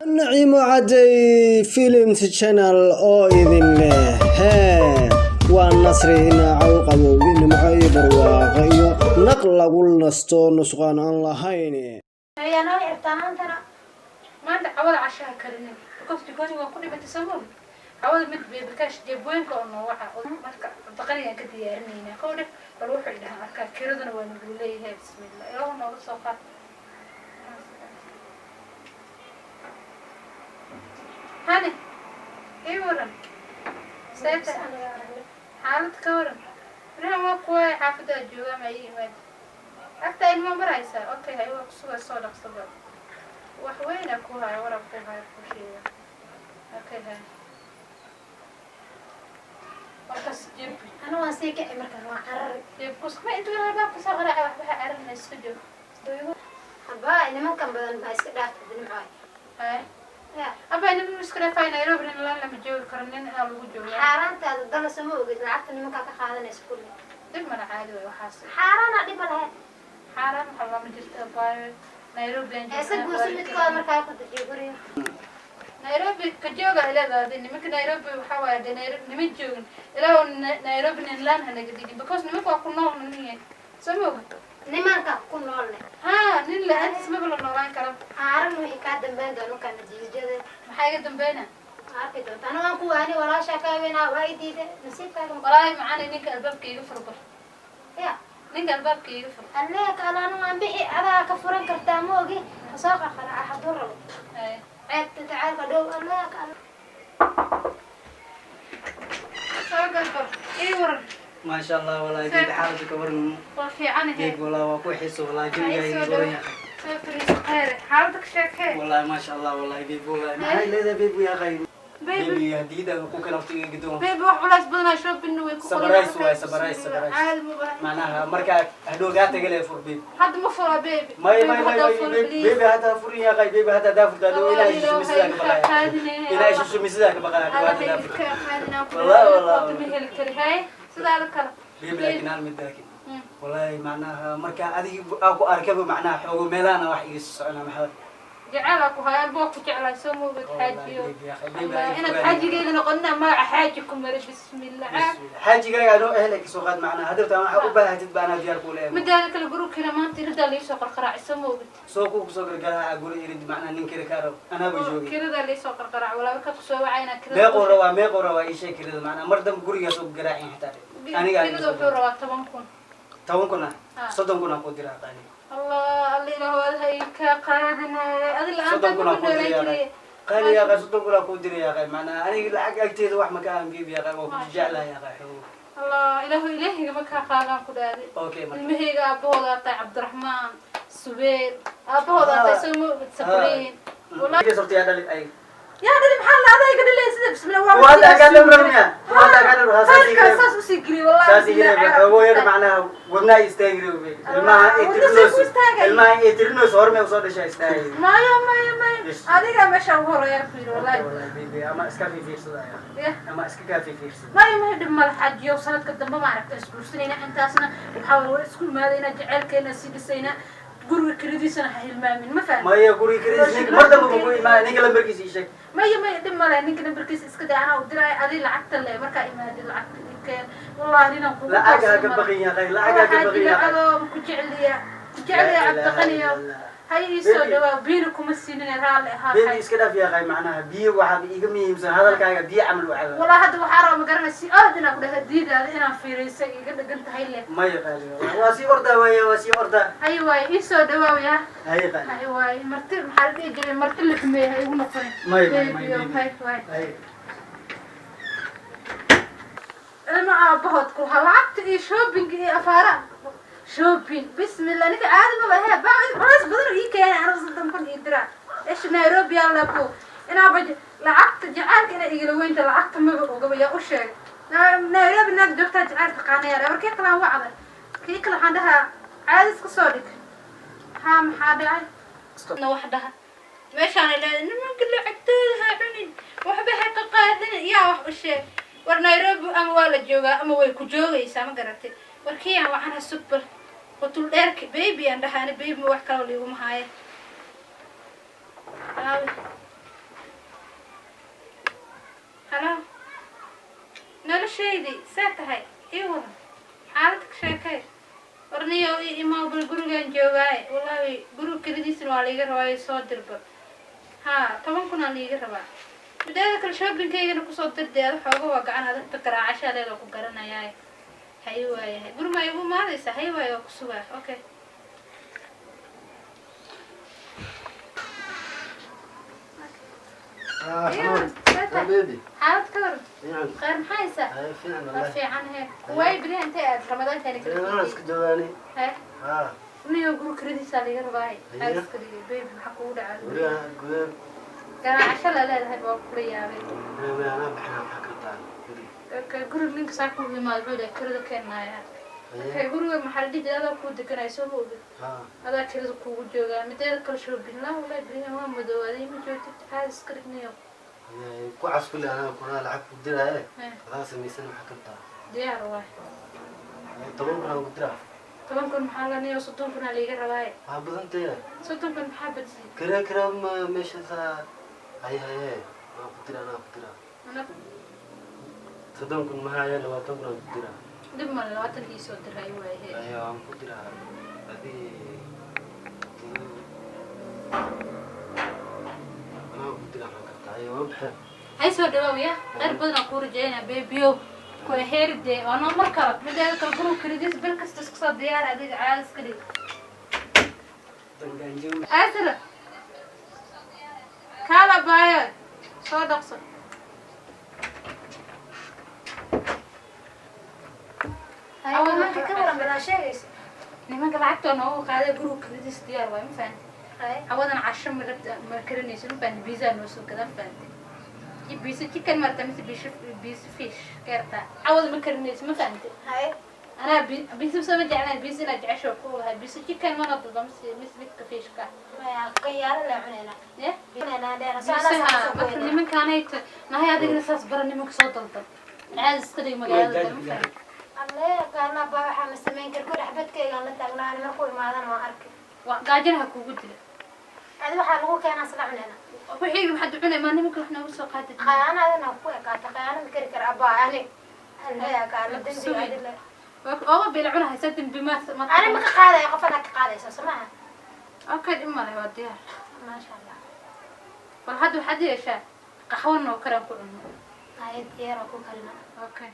Naciimo Cadey Films Channel oo idin leh hee, waa nasri, naacow, qabowgi, nimco iyo barwaaqo iyo naq lagu nasto, nusqaan aan lahayn. Ayaa noo xirtaa maantana. Maanta cawada cashaha karinin because jikooyin waa ku dhimatay, soo mogi. Cawada mid beebikaash jeebooyinka oo noo waca marka cabdiqaniyaan ka diyaarinaynaa. Kow dheh, bal wuxuu idhahaa arkaa, kiraduna waa nagu leeyahay. Bismillah, Ilaahu nooga soo qaad. Hani, ii waran, seeta xaalad ka waran? Berihan waa kuwa xaafaddaa joogaa, ma ii imaad agtaa ilmo maraysaa? Okay, hay, waa kusuga, soo dhaqsaba. Wax weyna ku haya, warab ku haya, ku sheega. Okay, hay, markaas jeeb. Ana waan sii kici markan, waa carari. Jeebkus ma intuu albaabka soo qaraaca, waxba ha cararina, iska joog. Habaa nimankan badan baa iska dhaaftay, nimcoy. Hay. Ya. Abaa, nin iska dhaafay, Nairobi nin laan lama joogi karo, nin aa lagu joogaa. Xaaraantaada dala sama ogid, lacagta nimankaa ka qaadanaysa kulli. Dib mana, caadi way waxaas. Xaaraana, dhib ma lahayn. Xaaraan waxa lama jirto, abaayo, Nairobi aan Ee, iska joognaa. guurso midkooda markaa ku dejiyo guriga. Nairobi ka jooga ay leedahay nimanka. Nairobi waxaa waaye dee, Nairobi niman joogin. Ilaahu Nairobi nin laan ha naga dhigin, because nimanka waa ku nool nin, soo ma ogid? Nimanka ku noolne. Ha, nin la-aantiis maba la noolaan karo. Xaaran wixii kaa dambeyn doona markaa natiijada. Maxaa iga dambeyna? Ma arki doonta. Ana waan ku waani, walaashaa kaa weynaa, waa i diiday nasiibkaaga. Walaahi macaani, ninka albaabka iga fur bar. Ya. Ninka albaabka iga fur. Allee kaalaana waan bixi, adaa ka furan kartaa, ma ogi, kasoo qarqaraaca hadduu rabo. Hay. Ceebta tacaalka dhow, allee kaala. Soo gal bar, ii waran. Maasha Allah, walaahi baby, xaaladda ka waran? Waa fiicanahe. Baby, walaahi waa ku xiiso, walaahi jawiga Ay, soo iga dhow. waran yahay. Soo fariiso, khayre, xaaladda ka sheekee. Walaahi maasha Allah, walaahi baby, walaahi maxay leedahay baby yaa qay? Baby. Baby, hadiyada ku kala waqtiga gidoon. Baby, wax culays badanaa, shopping way ku. Surprise waay, surprise, surprise. Caadi ma bahan. Macnaha markaa hadhow gaa tagay lee fur, baby. Hadda ma fura, baby. May may may Hadda may fur, baby. please. Baby, hadda furin yaa qay, baby, hadda daa furta hadhow ilaahay shushumisidaa ka baqaya, ilaahay shushumisidaa ka baqaya hadhow hadda daa furta. Wallahi, wallahi. Ma heli kari. Hay, sidaada kale. Baby, laakiin hal mid, laakiin walaahi macnaha markaa adigi aa ku arkaba, macnaha xoogo meelahana wax iga socona maxaa? Jecela ku haya, anboo ku jeclahay, soo moogad xaajiyo. Baby, yaa qay, baby, ay Inaad fogaanayaan. xaajigeyga noqonina, magaca xaaji ku mara, bismillah. Xaajigaaga anoo ehelay kasoo qaad, macnaha hadirta waxaa u baahatid ba anaa diyaar kuu leeyahay. Midaada kale, gurugkina maanta iridaa liisoo qarqaraacay, soo moogid? Soo kuu kusoo gargaraaca guri irid, macnaha nin kira kaa rabo anaaba joogay. Kiradaa liisoo qarqaraac, walaa ka kusoo wacay inaa kirada. Meequu rabaa, meequu rabaa? Ii sheeg kirada, macnaha mar dambe gurigaas oo garaacin xitaa aniga. Kirada wuxuu rabaa 10,000. 10,000 ah? Ah. 30,000 aan kuu diraa, qaali. Allah, alla, Ilaahu adaha ii kaa qaadinaayo adi la'aanta 30,000 ma aan kuu noolaan diraa. kariye. Qaali yaa qay, 30,000 aan kuu diray yaa qay. Macnaha aniga lacag agteeda wax ma ka ahan, baby yaa qay, waa ku jeclahay yaa qay xogo. Allah, Ilaahu Ilaahayga ma kaa qaadaan ku dhaaday. Okay, marka. Ilmahayga aabbahooda tahay, Cabdiraxmaan Subeer aabbahooda tahay, soo ma ogid? Sabriin. Wallahi sabti yaa dhali ay. Yaa dhali, maxaa la adayga dhalay sida? Bismillah, waa. Waa hadda agaa dhawr miya? Waa hadda agaa dhawr, saas Halkaas igire. saas usii geliy, wallahi. Saas igire xoogo yar, macnaha wadnaha istaagire, ilmaha ay Wadna sii ku tirinoos. istaagay. Ilmaha ay tirinoos hormay usoo dhashay istaagay. Maya, maya, maya. Yes. Adiga meesha ugu horeeya ku yidhi, wallahi. Wallahi baby, ama iska fiirsadaya. Yah. Ama iska kaa fiirsada. Maya, maya, dhib mala, xaajiyo. Sanadka dambe maaragta isguursanayna, intaasna waxaa waa isku imaadayna, jaceylkeena sii dhisayna. Guriga kiradiisana ha hilmaamin, ma fahmi? Maya, guriga kariis ninka mar dambe ma ku imaanay. Ninka lambarkiisa ii sheeg. Maya, maya, dhib male, ninka nambarkiisa iska day, anaa u diray. Adi lacagta le markaa imaadid lacagta ii keen. Wallahi ninaan kugu Lacag ha toosin ka male. baqin yaa qay, lacag ha ka baqin yaa qay. Adoo ku jeceliya, ku jeceliya, Cabdiqaniyo, hay, ii soo Baby. dhawaa. Biyana kuma siinin, raalli ahaa. Baby, iska dhaaf yaa qay, macnaha biyo waxaa iiga muhiimsan hadalkaaga, biyo camal u caba. Walaa hadda waxaa raba, ma garanay, si aad inaan ku dhaha diidaada inaan fiiriysa iga dhagan tahay le. Maya qaali, waa sii ordaa waaya, waa sii ordaa. Hay waaye, ii soo dhawaaw yaa. Hay qaali. Hay waaye, marti maxaa la dhihi jiray, marti la xumeeyay ha igu noqonin. May, may, may, Baby, baby. hay waaye. Hay. Ilma aabahood ku lahaa lacagta iyo shopping iyo afaara shopping. Bismillah, ninka caadi maba ahe, baa culays badan oo ii keenay aniga, 30,000 ii diraa. Ish, Nairobi yaa labo inaaba lacagta jacaylka inay igala weynta, lacagta maba ogaba. Yaa u sheegay Nairobi naag joogtaa jacayl taqaanaya? War kii kalaan wacday, kii kale waxaan dhahaa caadi iska soo dhig. Haa, maxaa dhacay? Na wax dhaha meeshaan ay leedahay nimanka lacagtooda ha cunin, waxba ha ka qaadin. Yaa wax u sheeg? War Nairobi ama waa la joogaa ama way ku joogaysaa, ma garatay? War kii aan waxaan ha super qutul dheerka baby aan dhahaani, baby, ma wax kaloo liiguma haaye. Aawe. Noloshaydii see tahay? Ii waran, xaalad ka sheekay. Warniyo ii imaa bal, gurigaan joogaaye. Wallaahi guriga kelidiisna waa liiga rabaa, ii soo dirba. Haa, 10,000 aa liiga rabaa. Mideeda kale shoppingkaygana kusoo dirday. Ada xooga waa gacan adagta, garaacashaa leeda ku garanayaaye. Hay waayahay, guri maa igu imaadaysaa? Hay waaye, waa ku sugaa. Okay. Ah, Iyo waran, see tahay? Baby. Xaalad ka waran? Fiican. Khayr, maxaa haysaa? Hay, fiican. Waa Wallahi. fiican he. Waay beriha intay aad ramadaankaani kala Ana iska joogaani. He. Ha. Niyo guri kiradiisaa liiga rabaaye. Haye. Aad iska dhigay baby, maxaa kugu dhacay? Guriga guriga. Garaacasho la leedahay baa kula yaabay. Guriga ana bixina, maxaa kartaa? Guriga. Okay, guriga ninka saa ku imaado wuxuu dhahay kirada keenaaya. Okay, guriga maxaa la dhihi jiray, adaa kuu deganaya soo ma ogid? Ha. Adaa kirada kuugu joogaa. Mideeda kale shopping laa, wallahi berihan waa madoowaday, ma joogtid, caadi iska dhignayo. Haye, ku cas kulli ana kuna lacag ku diraaye. He. Adaa samaysan, maxaa kartaa? Diyaar waay. Haye, 10,000 aan ku diraa. 10,000 maxaa la niyo, 30,000 aa liiga rabaaye. Waa badantee. 30,000 maxaa badisay? Kira kira ma meesha saa. Haye haye. Waan ku diraa, anaa ku diraa. 30,000 ma haya, 20,000 aan ku diraa. Dib male, 20 ii soo diray waaye. Haye, waan ku diraa. Adii anaa ku diraa, maxaa kartaa? Haye, waan baxeen. Hay, soo dhawaaw ya, khayr badan aan kuu rajeynaa beebiyo kuwa heerde waa noo mar kale. Mideeda kale guriga kiridiis bil kasta isku soo diyaar, adiga caadi iska dhig. Asra kaala baayo, soo dhaqso. Nimanka ka waran badaa sheegaysa? Nimanka lacagta noogu qaaday, guriga kiridiis diyaar waay, ma fahanti? Hawadan casho ma rabta, ma karinayso, ma fahanti? Pizza noo soo gadan, fahanti? Pizza chicken marta mise pizza fish keertaa? Cawada ma karinayso, ma fahanti? Haye. Anaa pizza soo ma jeclaan, pizza inaad jecesho ku lahay. Pizza chicken mana dado mise midka fishka? Maya, qayaalo la cunayna. Ye. Cunayna dheer soo Pizzaha marka nimankaanayta nahay, adigna saas bara, nimanka soo daldal, caadi iska dhig magaalada, ma fahanti? Alle kaana baa, waxaa ma samayn kar ku dhex badkaygaan la taagnaan, markuu imaadana waan arkay. Waa gaajana ha kugu dila. Adi waxaa lagu keenaa isla cunayna. Wixii maxaad u cunay maa nimanka wax noogu soo qaadid? Qayaano adina ku ekaata, qayaano ma kari kara abaa ani. Alle kaana dembiga adile. Ooma bila cunahaysa dembi ma Ani ma ka qaadaya, qof adaa ka qaadaysa soo maaha? Okay, dhib male, waa diyaar. Maasha Allah. Bal hadda waxaad yeeshaa qaxwo noo karaan ku cunno. Haye, diyaar, waa ku karina. Okay.